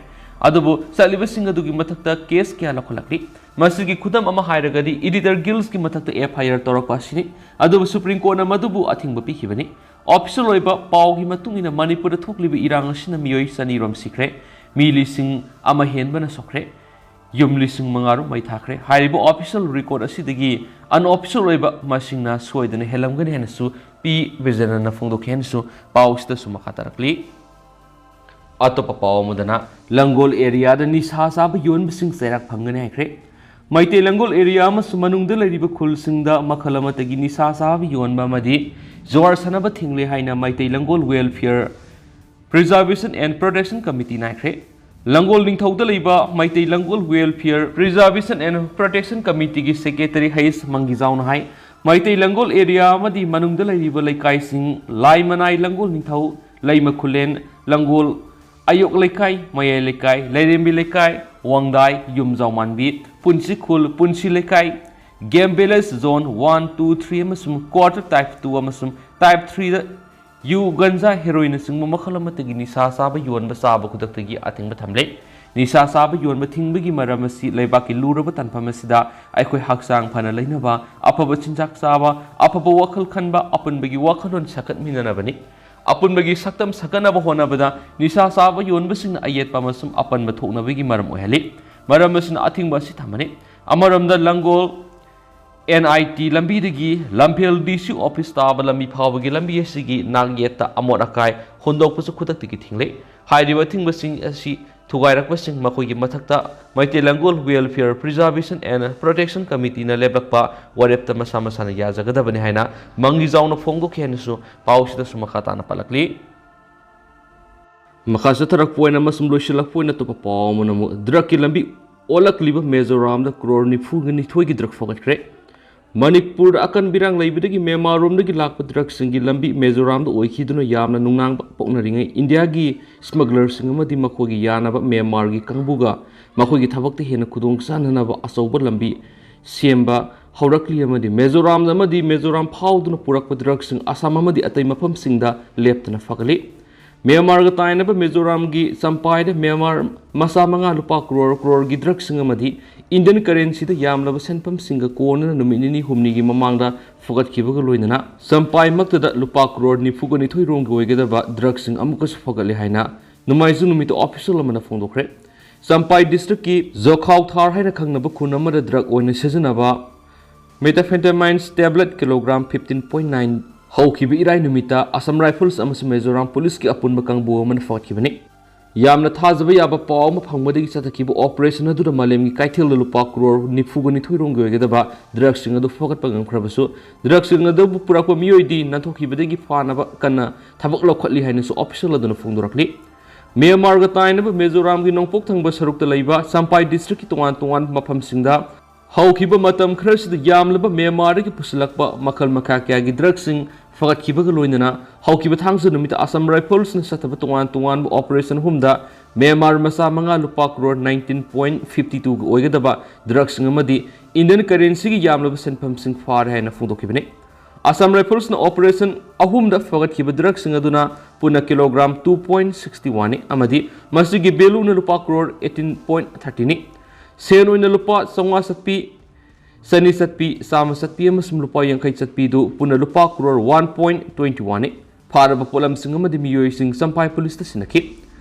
ꯑꯗꯨꯕꯨ ꯆꯠꯂꯤꯕꯁꯤꯡ ꯑꯗꯨꯒꯤ ꯃꯊꯛꯇ ꯀꯦꯁ ꯀꯌꯥ ꯂꯧꯈꯠꯂꯛꯂꯤ꯫ ꯃꯁꯤꯒꯤ ꯈꯨꯗꯝ ꯑꯃ ꯍꯥꯏꯔꯒꯗꯤ ꯏꯗꯤꯇꯔ ꯒꯤꯜꯁꯀꯤ ꯃꯊꯛꯇ ꯑꯦꯐ ꯑꯥꯏ ꯑꯥꯔ ꯇꯧꯔꯛꯄ ꯑꯁꯤꯅꯤ, ꯑꯗꯨꯕꯨ ꯁꯨꯄ꯭ꯔꯤꯝ ꯀꯣꯔꯠꯅ ꯃꯗꯨꯕꯨ ꯑꯊꯤꯡꯕ ꯄꯤꯈꯤꯕꯅꯤ꯫ ꯑꯣꯐꯤꯁꯤꯌꯦꯜ ꯑꯣꯏꯕ ꯄꯥꯎꯒꯤ ꯃꯇꯨꯡ ꯏꯟꯅ ꯃꯅꯤꯄꯨꯔꯗ ꯊꯣꯛꯂꯤꯕ ꯏꯔꯥꯡ ꯑꯁꯤꯅ ꯃꯤꯑꯣꯏ ꯆꯅꯤ ꯔꯣꯝ ꯁꯤꯈ꯭ꯔꯦ, ꯃꯤ ꯂꯤꯁꯤꯡ ꯑꯃ ꯍꯦꯟꯕꯅ ꯁꯣꯛꯈ꯭ꯔꯦ, ꯌꯨꯝ ꯂꯤꯁꯤꯡ ꯃꯉꯥ ꯔꯣꯝ ꯃꯩ ꯊꯥꯈ꯭ꯔꯦ꯫ ꯍꯥꯏꯔꯤꯕ ꯑꯣꯐꯤꯁꯤꯌꯦꯜ ꯔꯦꯀꯣꯔꯗ ꯑꯁꯤꯗꯒꯤ ꯑꯟꯑꯣꯐꯤꯁꯤꯌꯦꯜ ꯑꯣꯏꯕ ꯃꯁꯤꯡꯅ ꯁꯣꯏꯗꯅ ꯍꯦꯜꯂꯝꯒꯅꯤ ꯍꯥꯏꯅꯁꯨ ꯄꯤ ꯕꯤꯖꯅꯟꯅ ꯐꯣꯡꯗꯣꯛꯈꯤ ꯍꯥꯏꯅꯁꯨ ꯄꯥꯎꯁꯤꯗꯁꯨ ꯃꯈꯥ ꯇꯥꯔꯛꯂꯤ꯫ ꯑꯇꯣꯞꯄ ꯄꯥꯎ ꯑꯃꯗꯅ ꯂꯪꯒꯣꯜ ꯑꯦꯔꯤꯌꯥꯗ ꯅꯤꯁꯥ ꯆꯥꯕ ꯌꯣꯟꯕꯁꯤꯡ ꯆꯩꯔꯥꯛ ꯐꯪꯒꯅꯤ ꯍꯥꯏꯈ꯭ꯔꯦ꯫ ꯃꯩꯇꯩ ꯂꯪꯒꯣꯜ ꯑꯦꯔꯤꯌꯥ ꯑꯃꯁꯨꯡ ꯃꯅꯨꯡꯗ ꯂꯩꯔꯤꯕ ꯈꯨꯜꯁꯤꯡꯗ ꯃꯈꯜ ꯑꯃꯠꯇꯒꯤ ꯅꯤꯁꯥ ꯆꯥꯕ ꯌꯣꯟꯕ ꯑꯃꯗꯤ ꯖꯨꯋꯥꯔ ꯁꯥꯟꯅꯕ ꯊꯤꯡꯂꯦ ꯍꯥꯏꯅ Meitei Langol welfare preservation and protection ꯀꯃꯤꯇꯤꯅ ꯍꯥꯏꯈ꯭ꯔꯦ꯫ ꯂꯪꯒꯣꯜ ꯅꯤꯡꯊꯧꯗ ꯂꯩꯕ Meitei Langol welfare preservation and protection ꯀꯃꯤꯇꯤꯒꯤ ꯁꯦꯀ꯭ꯔꯦꯇꯔꯤ ꯍꯩꯁ ꯃꯪꯒꯤꯖꯥꯎꯅ ꯍꯥꯏ, ꯃꯩꯇꯩ ꯂꯪꯒꯣꯜ ꯑꯦꯔꯤꯌꯥ ꯑꯃꯗꯤ ꯃꯅꯨꯡꯗ ꯂꯩꯔꯤꯕ ꯂꯩꯀꯥꯏꯁꯤꯡ ꯂꯥꯏꯃꯅꯥꯏ ꯂꯪꯒꯣꯜ ꯅꯤꯡꯊꯧ, ꯂꯩꯃ ꯈꯨꯂꯦꯟ ꯂꯪꯒꯣꯜ, ꯑꯌꯣꯛ ꯂꯩꯀꯥꯏ, ꯃꯌꯥꯏ ꯂꯩꯀꯥꯏ, ꯂꯩꯔꯦꯝꯕꯤ ꯂꯩꯀꯥꯏ, ꯋꯥꯡꯗꯥꯏ, ꯌꯨꯝꯖꯥꯎ ꯃꯥꯟꯕꯤ, ꯄꯨꯟꯁꯤ ꯈꯨꯜ, ꯄꯨꯟꯁꯤ ꯂꯩꯀꯥꯏ, game village zone one, two, three ꯑꯃꯁꯨꯡ ꯀ꯭ꯋꯥꯔꯇꯔ ꯇꯥꯏꯞ ꯇꯨ ꯑꯃꯁꯨꯡ ꯇꯥꯏꯞ ꯊ꯭ꯔꯤꯗ ꯌꯨ, ꯒꯟꯖꯥ, ꯍꯦꯔꯣꯏꯟꯅꯆꯤꯡꯕ ꯃꯈꯜ ꯑꯃꯠꯇꯒꯤ ꯅꯤꯁꯥ ꯆꯥꯕ ꯌꯣꯟꯕ ꯆꯥꯕ ꯈꯨꯗꯛꯇꯒꯤ ꯑꯊꯤꯡꯕ ꯊꯝꯂꯦ꯫ ꯅꯤꯁꯥ ꯆꯥꯕ ꯌꯣꯟꯕ ꯊꯤꯡꯕꯒꯤ ꯃꯔꯝ ꯑꯁꯤ ꯂꯩꯕꯥꯛꯀꯤ ꯂꯨꯔꯕ ꯇꯥꯟꯐꯝ ꯑꯁꯤꯗ ꯑꯩꯈꯣꯏ ꯍꯛꯆꯥꯡ ꯐꯅ ꯂꯩꯅꯕ, ꯑꯐꯕ ꯆꯤꯟꯖꯥꯛ ꯆꯥꯕ, ꯑꯐꯕ ꯋꯥꯈꯜ ꯈꯟꯕ, ꯑꯄꯨꯟꯕꯒꯤ ꯋꯥꯈꯜꯂꯣꯟ ꯁꯥꯒꯠꯃꯤꯟꯅꯅꯕꯅꯤ꯫ ꯑꯄꯨꯟꯕꯒꯤ ꯁꯛꯇꯝ ꯁꯥꯒꯠꯅꯕ ꯍꯣꯠꯅꯕꯗ ꯅꯤꯁꯥ ꯆꯥꯕ ꯌꯣꯟꯕꯁꯤꯡꯅ ꯑꯌꯦꯠꯄ ꯑꯃꯁꯨꯡ ꯑꯄꯟꯕ ꯊꯣꯛꯅꯕꯒꯤ ꯃꯔꯝ ꯑꯣꯏꯍꯜꯂꯤ꯫ ꯃꯔꯝ ꯑꯁꯤꯅ ꯑꯊꯤꯡꯕ ꯑꯁꯤ ꯊꯝꯕꯅꯤ꯫ ꯑꯃꯔꯣꯝꯗ ꯂꯥꯡꯒꯣꯜ ꯑꯦꯟ ꯑꯥꯏ ꯇꯤ ꯂꯝꯕꯤꯗꯒꯤ ꯂꯝꯐꯦꯜ ꯗꯤ ꯁꯤ ꯑꯣꯐꯤꯁ ꯇꯥꯕ ꯂꯝꯕꯤ ꯐꯥꯎꯕꯒꯤ ꯂꯝꯕꯤ ꯑꯁꯤꯒꯤ ꯅꯥꯛꯌꯦꯠꯇ ꯑꯃꯣꯠ ꯑꯀꯥꯏ ꯍꯨꯟꯗꯣꯛꯄꯁꯨ ꯈꯨꯗꯛꯇꯒꯤ ꯊꯤꯡꯂꯤ꯫ ꯍꯥꯏꯔꯤꯕ ꯑꯊꯤꯡꯕꯁꯤꯡ ꯑꯁꯤ ꯊꯨꯒꯥꯏꯔꯛꯄꯁꯤꯡ ꯃꯈꯣꯏꯒꯤ ꯃꯊꯛꯇ ꯃꯩꯇꯩ ꯂꯥꯡꯒꯣꯜ Welfare Preservation and Protection Committeeꯅ ꯂꯦꯞꯂꯛꯄ ꯋꯥꯔꯦꯞꯇ ꯃꯁꯥ ꯃꯁꯥꯅ ꯌꯥꯖꯒꯗꯕꯅꯤ ꯍꯥꯏꯅ ꯃꯪꯒꯤ ꯖꯥꯎꯅ ꯐꯣꯡꯗꯣꯛꯈꯤ ꯍꯥꯏꯅꯁꯨ ꯄꯥꯎꯁꯤꯗꯁꯨ ꯃꯈꯥ ꯇꯥꯅ ꯄꯜꯂꯛꯂꯤ꯫ ꯃꯈꯥ ꯆꯠꯊꯔꯛꯄ ꯑꯣꯏꯅ ꯑꯃꯁꯨꯡ ꯂꯣꯏꯁꯤꯜꯂꯛꯄ ꯑꯣꯏꯅ ꯑꯇꯣꯞꯄ ꯄꯥꯎ ꯑꯃꯅ ꯑꯃꯨꯛ ꯗ꯭ꯔꯒꯀꯤ ꯂꯝꯕꯤ ꯑꯣꯜꯂꯛꯂꯤꯕ ꯃꯤꯖꯣꯔꯥꯝꯗ ꯀ꯭ꯔꯣꯔ ꯅꯤꯐꯨꯒ ꯅꯤꯊꯣꯏꯒꯤ ꯗ꯭ꯔꯒ ꯐꯥꯒꯠꯈ꯭ꯔꯦ꯫ ꯃꯅꯤꯄꯨꯔꯗ ꯑꯀꯟꯕ ꯏꯔꯥꯡ ꯂꯩꯕꯗꯒꯤ ꯃ꯭ꯌꯥꯟꯃꯥꯔꯔꯣꯝꯗꯒꯤ ꯂꯥꯛꯄ ꯗ꯭ꯔꯒꯁꯤꯡꯒꯤ ꯂꯝꯕꯤ ꯃꯤꯖꯣꯔꯥꯝꯗ ꯑꯣꯏꯈꯤꯗꯨꯅ ꯌꯥꯝꯅ ꯅꯨꯡꯅꯥꯡꯕ ꯄꯣꯛꯅꯔꯤꯉꯩ ꯏꯟꯗꯤꯌꯥꯒꯤ ꯁ꯭ꯃꯒꯂꯔꯁꯤꯡ ꯑꯃꯗꯤ ꯃꯈꯣꯏꯒꯤ ꯌꯥꯅꯕ ꯃ꯭ꯌꯥꯟꯃꯥꯔꯒꯤ ꯀꯥꯡꯕꯨꯒ ꯃꯈꯣꯏꯒꯤ ꯊꯕꯛꯇ ꯍꯦꯟꯅ ꯈꯨꯗꯣꯡ ꯆꯥꯅꯅꯕ ꯑꯆꯧꯕ ꯂꯝꯕꯤ ꯁꯦꯝꯕ ꯍꯧꯔꯛꯂꯤ ꯑꯃꯗꯤ ꯃꯤꯖꯣꯔꯥꯝ ꯑꯃꯗꯤ ꯃꯤꯖꯣꯔꯥꯝ ꯐꯥꯎꯗꯨꯅ ꯄꯨꯔꯛꯄ ꯗ꯭ꯔꯒꯁꯤꯡ ꯑꯁꯥꯝ ꯑꯃꯗꯤ ꯑꯇꯩ ꯃꯐꯝꯁꯤꯡꯗ ꯂꯦꯞꯇꯅ ꯐꯒꯠꯂꯤ꯫ ꯃ꯭ꯌꯥꯟꯃꯥꯔꯒ ꯇꯥꯏꯅꯕ ꯃꯤꯖꯣꯔꯥꯝꯒꯤ ꯆꯝꯄꯥꯏꯗ ꯃ꯭ꯌꯥꯟꯃꯥꯔ ꯃꯆꯥ ꯃꯉꯥ ꯂꯨꯄꯥ ꯀ꯭ꯔꯣꯔ ꯀ꯭ꯔꯣꯔꯒꯤ ꯗ꯭ꯔꯒꯁꯤꯡ ꯑꯃꯗꯤ ꯏꯟꯗꯤꯌꯟ ꯀꯔꯦꯟꯁꯤꯗ ꯌꯥꯝꯂꯕ ꯁꯦꯟꯐꯝꯁꯤꯡꯒ ꯀꯣꯟꯅꯅ ꯅꯨꯃꯤꯠ ꯅꯤꯅꯤ ꯍꯨꯝꯅꯤꯒꯤ ꯃꯃꯥꯡꯗ ꯐꯒꯠꯈꯤꯕꯒ ꯂꯣꯏꯅꯅ ꯆꯝꯄꯥꯏꯃꯛꯇꯗ ꯂꯨꯄꯥ ꯀ꯭ꯔꯣꯔ ꯅꯤꯐꯨꯒ ꯅꯤꯊꯣꯏ ꯔꯣꯝꯒꯤ ꯑꯣꯏꯒꯗꯕ ꯗ꯭ꯔꯒꯁꯤꯡ ꯑꯃꯨꯛꯀꯁꯨ ꯐꯒꯠꯂꯦ ꯍꯥꯏꯅ ꯅꯣꯡꯃꯥꯏꯖꯤꯡ ꯅꯨꯃꯤꯠꯇ ꯑꯣꯐꯤꯁꯤꯌꯦꯜ ꯑꯃꯅ ꯐꯣꯡꯗꯣꯛꯈ꯭ꯔꯦ꯫ ꯆꯝꯄꯥꯏ ꯗꯤꯁꯇ꯭ꯔꯤꯛꯀꯤ ꯖꯣꯈꯥꯎ ꯊꯥꯔ ꯍꯥꯏꯅ ꯈꯪꯅꯕ ꯈꯨꯟ ꯑꯃꯗ ꯗ꯭ꯔꯒ ꯑꯣꯏꯅ ꯁꯤꯖꯤꯟꯅꯕ methamphetamines tablet kilogram fifteen point nine ꯍꯧꯈꯤꯕ ꯏꯔꯥꯏ ꯅꯨꯃꯤꯠꯇ ꯑꯁꯥꯝ ꯔꯥꯏꯐꯜꯁ ꯑꯃꯁꯨꯡ ꯃꯤꯖꯣꯔꯥꯝ ꯄꯨꯂꯤꯁꯀꯤ ꯑꯄꯨꯟꯕ ꯀꯥꯡꯕꯨ ꯑꯃꯅ ꯐꯒꯠꯈꯤꯕꯅꯤ꯫ ꯌꯥꯝꯅ ꯊꯥꯖꯕ ꯌꯥꯕ ꯄꯥꯎ ꯑꯃ ꯐꯪꯕꯗꯒꯤ ꯆꯠꯊꯈꯤꯕ ꯑꯣꯄꯔꯦꯁꯟ ꯑꯗꯨꯗ ꯃꯥꯂꯦꯝꯒꯤ ꯀꯩꯊꯦꯜꯗ ꯂꯨꯄꯥ ꯀ꯭ꯔꯣꯔ ꯅꯤꯐꯨꯒ ꯅꯤꯊꯣꯏ ꯔꯣꯝꯒꯤ ꯑꯣꯏꯒꯗꯕ ꯗ꯭ꯔꯒꯁꯤꯡ ꯑꯗꯨ ꯐꯒꯠꯄ ꯉꯝꯈ꯭ꯔꯕꯁꯨ, ꯗ꯭ꯔꯒꯁꯤꯡ ꯑꯗꯨꯕꯨ ꯄꯨꯔꯛꯄ ꯃꯤꯑꯣꯏꯗꯤ ꯅꯥꯟꯊꯣꯛꯈꯤꯕꯗꯒꯤ ꯐꯥꯅꯕ ꯀꯟꯅ ꯊꯕꯛ ꯂꯧꯈꯠꯂꯤ ꯍꯥꯏꯅꯁꯨ ꯑꯣꯐꯤꯁꯤꯌꯦꯜ ꯑꯗꯨꯅ ꯐꯣꯡꯗꯣꯔꯛꯂꯤ꯫ ꯃ꯭ꯌꯥꯟꯃꯥꯔꯒ ꯇꯥꯏꯅꯕ ꯃꯤꯖꯣꯔꯥꯝꯒꯤ ꯅꯣꯡꯄꯣꯛ ꯊꯪꯕ ꯁꯔꯨꯛꯇ ꯂꯩꯕ ꯆꯝꯄꯥꯏ ꯗꯤꯁꯇ꯭ꯔꯤꯛꯀꯤ ꯇꯣꯉꯥꯟ ꯇꯣꯉꯥꯟꯕ ꯃꯐꯝꯁꯤꯡꯗ ꯍꯧꯈꯤꯕ ꯃꯇꯝ ꯈꯔꯁꯤꯗ ꯌꯥꯝꯂꯕ ꯃ꯭ꯌꯥꯟꯃꯥꯔꯗꯒꯤ ꯄꯨꯁꯤꯜꯂꯛꯄ ꯃꯈꯜ ꯃꯈꯥ ꯀꯌꯥꯒꯤ ꯗ꯭ꯔꯒꯁꯤꯡ ꯐꯒꯠꯈꯤꯕꯒ ꯂꯣꯏꯅꯅ ꯍꯧꯈꯤꯕ ꯊꯥꯡꯖ ꯅꯨꯃꯤꯠꯇ ꯑꯁꯥꯝ ꯔꯥꯏꯐꯜꯁꯅ ꯆꯠꯊꯕ ꯇꯣꯉꯥꯟ ꯇꯣꯉꯥꯟꯕ ꯑꯣꯄꯔꯦꯁꯟ ꯑꯍꯨꯝꯗ ꯃ꯭ꯌꯥꯟꯃꯥꯔ ꯃꯆꯥ ꯃꯉꯥ ꯂꯨꯄꯥ ꯀ꯭ꯔꯣꯔ nineteen point fifty twoꯒꯤ ꯑꯣꯏꯒꯗꯕ ꯗ꯭ꯔꯒꯁꯤꯡ ꯑꯃꯗꯤ ꯏꯟꯗꯤꯌꯟ ꯀꯔꯦꯟꯁꯤꯒꯤ ꯌꯥꯝꯂꯕ ꯁꯦꯟꯐꯝꯁꯤꯡ ꯐꯥꯔꯦ ꯍꯥꯏꯅ ꯐꯣꯡꯗꯣꯛꯈꯤꯕꯅꯤ꯫ Assam Riflesꯅ operation ꯑꯍꯨꯝꯗ ꯐꯒꯠꯈꯤꯕ drugsꯁꯤꯡ ꯑꯗꯨꯅ ꯄꯨꯟꯅ kilogram two point sixty oneꯅꯤ ꯑꯃꯗꯤ ꯃꯁꯤꯒꯤ valueꯅ ꯂꯨꯄꯥ crore eighteen point thirtyꯅꯤ꯫ ꯁꯦꯟ ꯑꯣꯏꯅ ꯂꯨꯄꯥ ꯆꯥꯝꯃꯉꯥ ꯆꯠꯄꯤ, ꯆꯅꯤ ꯆꯠꯄꯤ, ꯆꯥꯝꯃ ꯆꯠꯄꯤ ꯑꯃꯁꯨꯡ ꯂꯨꯄꯥ ꯌꯥꯡꯈꯩ ꯆꯠꯄꯤꯗꯨ ꯄꯨꯟꯅ ꯂꯨꯄꯥ crore one point twenty oneꯅꯤ꯫ ꯐꯥꯔꯕ ꯄꯣꯠꯂꯝꯁꯤꯡ ꯑꯃꯗꯤ ꯃꯤꯑꯣꯏꯁꯤꯡ ꯆꯝꯄꯥꯏ ꯄꯨꯂꯤꯁꯇ ꯁꯤꯟꯅꯈꯤ꯫